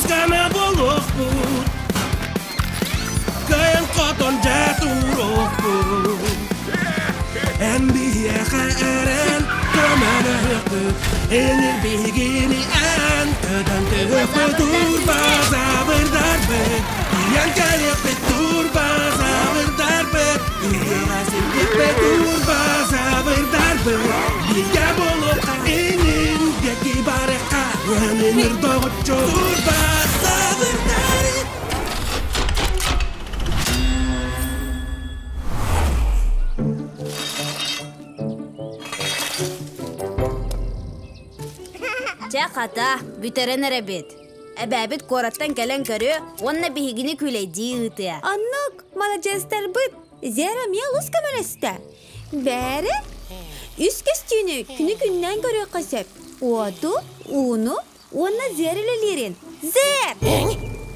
Күүскэме буолуохпут, Кыайан-хотон дьэ туруохпут. Эн биһиэхэ эрэн көмөлөһүөхпүт, Энир биһигини эн көтөн түһүөхпүт, Турбазаврдарбыт, тиийэн кэлиэхпит, Турбазаврдарбыт, Үйэҕэ сирдиэхпит, Турбазаврдарбыт, Бииргэ буолуохха инин диэки барыахха, Өнүнүр доҕоччу Турбазаврдар. Чэ, хата, бүтэрэн эрэбит. Эбээбит куораттан кэлэн көрүө уонна биһигини күлэйдии ыытыа. Оннук, маладьыастарбыт, Зера эмиэ олус көмөлөстө. Бээрэ, үс көстүүнү күнү-күннээн көрүөххэ сөп. Уоту, ууну уонна Зер үлэлиирин. Зер!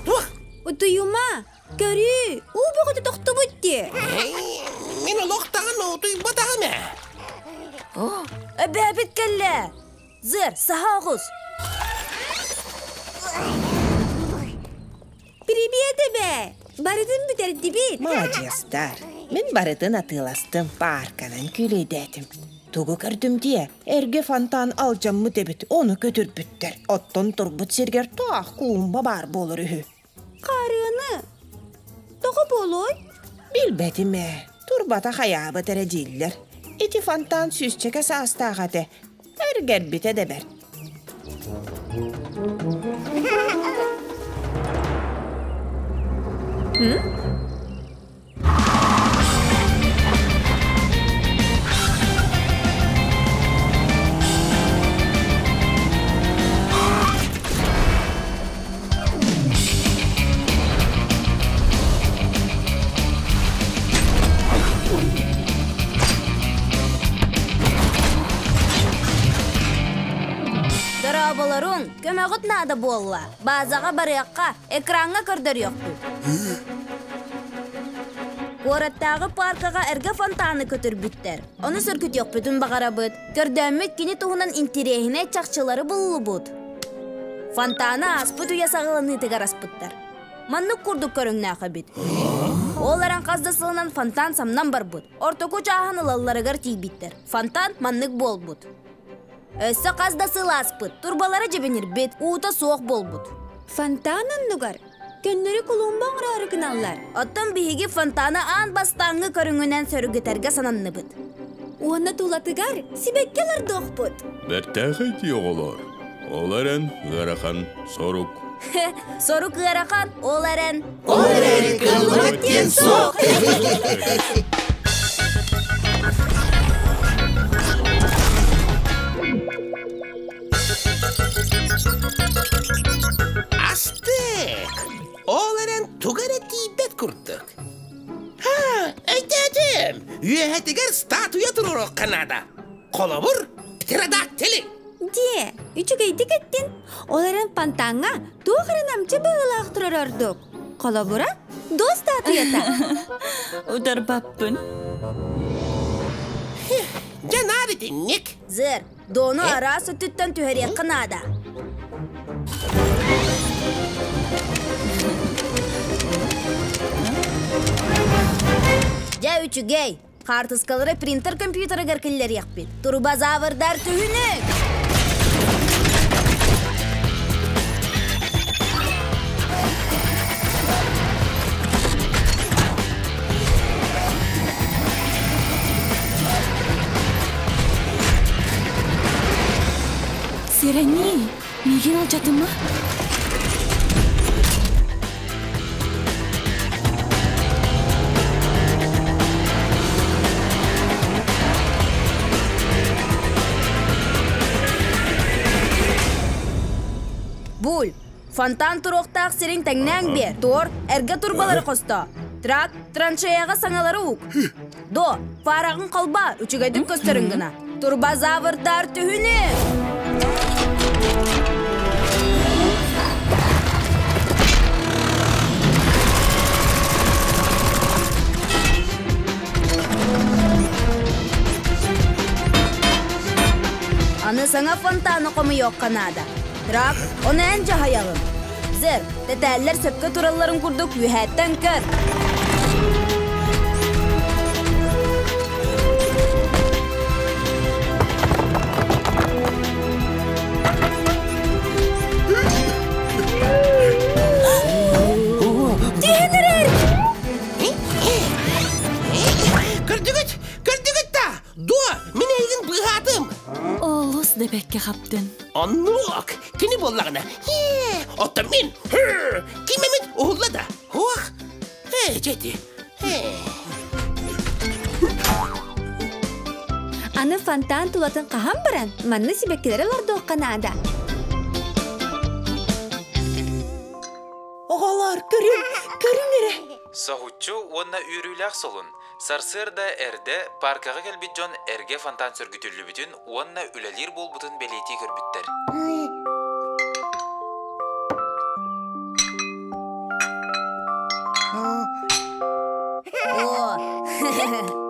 Туох? Утуйума, көрүүй, уу бөҕөтө тохтубут дии. Мин олох даҕаны утуйбатаҕым ээ. Эбээбит кэллэ! Зер, саха оҕус! Привет, эбээ! Барытын бүтэрдибит. Маладьыастар, мин барытын атыыластым, паарканан күүлэйдээтим. Тугу көрдүм диэ, эргэ фонтан алдьаммыт эбит, ону көтүрбүттэр. Оттон турбут сиргэр таах клумба баар буолар үһү. Хаарыаны! Тоҕо буолуой? Билбэтим ээ, турбата хайаабыт эрэ дииллэр. Ити фонтан сүүсчэкэ саастаах этэ, эргэрбитэ да бэрт. Дорооболоруҥ, көмөҕүт наада буолла. Баазаҕа барыахха, экраҥҥа көрдөрүөхпүт. Куораттааҕы пааркаҕа эргэ фонтаны көтүрбүттэр. Ону сөргүтүөхпүтүн баҕарабыт. Көрдөөммүт кини туһунан интэриэһинэй чахчылары буллубут. Фонтаны ааспыт үйэ саҕаланыытыгар аспыттар. Маннык курдук көрүҥнээх эбит. Ол эрэн хас да сылынан фонтан самнан барбыт. Ортоку чааһын ылалларыгар тиийбиттэр. Фонтан маннык буолбут. Өссө хас да сыл ааспыт, турбалара дьэбинирбит, уута суох буолбут. Фонтан оннугар көннөрү кулуумба оҥороору гыналлар. Оттон биһиги фонтаны аан бастааҥҥы көрүҥүнэн сөргүтэргэ сананныбыт. Уонна тулатыгар сибэкки олордуохпут. Бэртээхэй дии оҕолоор. Ол эрэн ыарахан сорук. Сорук ыарахан, ол эрэн... Ол эрэн кыллыбат диэн суох. Астык! Ол эрэн туга эрэ тиийбэт курдук. Ха, өйдөөтүм! Үөһэтигэр статуя туруоруохха наада. Холобур, птеродактили. Дьиэ, үчүгэйдик эттин. Ол эрэн фонтаҥҥа туох эрэ намчы быһыылаах турар ордук. Холобура, до статуята. Ударбаппын. Дьэ, наар итинник. Зыр, дону араас өттүттэн түһэриэххэ наада. Дьэ, үчүгэй. Хаартыскалары принтер компьютерыгар киллэриэхпит. Турбозаврдар түһүнүк! Сирэний, миигин алдьатыма. Буль, фонтан туруохтаах сирин тэҥнээҥ биэр. Туор, эргэ турбалары хосто. Трак, траншеяҕа саҥалары ук. До, фараҕын холба, үчүгэйдик көстөрүн гына. Турбозаврдар түһүнү! Аны саҥа фонтаны хомуйуохха наада. Трак, ону эн дьаһайаҕын. Зер, тэтээллэр сөпкө туралларын курдук үөһээттэн көр. Түһэн эрэр! Көрдүгүт? Көрдүгүт да? Дуо, мин эйигин быыһаатым. Олус да бэккэ хаптын. Оннук! Кини буоллаҕына, оттон мин, ким эмит уһулла да, ох, ээ, дьэти, Аны фонтан тулатын хаһан баран, манна сибэккилэри олордуохха наада. Оҕолор, көрүҥ, көрүҥ эрэ. Соһуччу уонна үөрүүлээх солун. Сарсыарда эрдэ пааркаҕа кэлбит дьон эргэ фонтан сөргүтүллүбүтүн уонна үлэлиир буолбутун бэлиэтии көрбүттэр. О!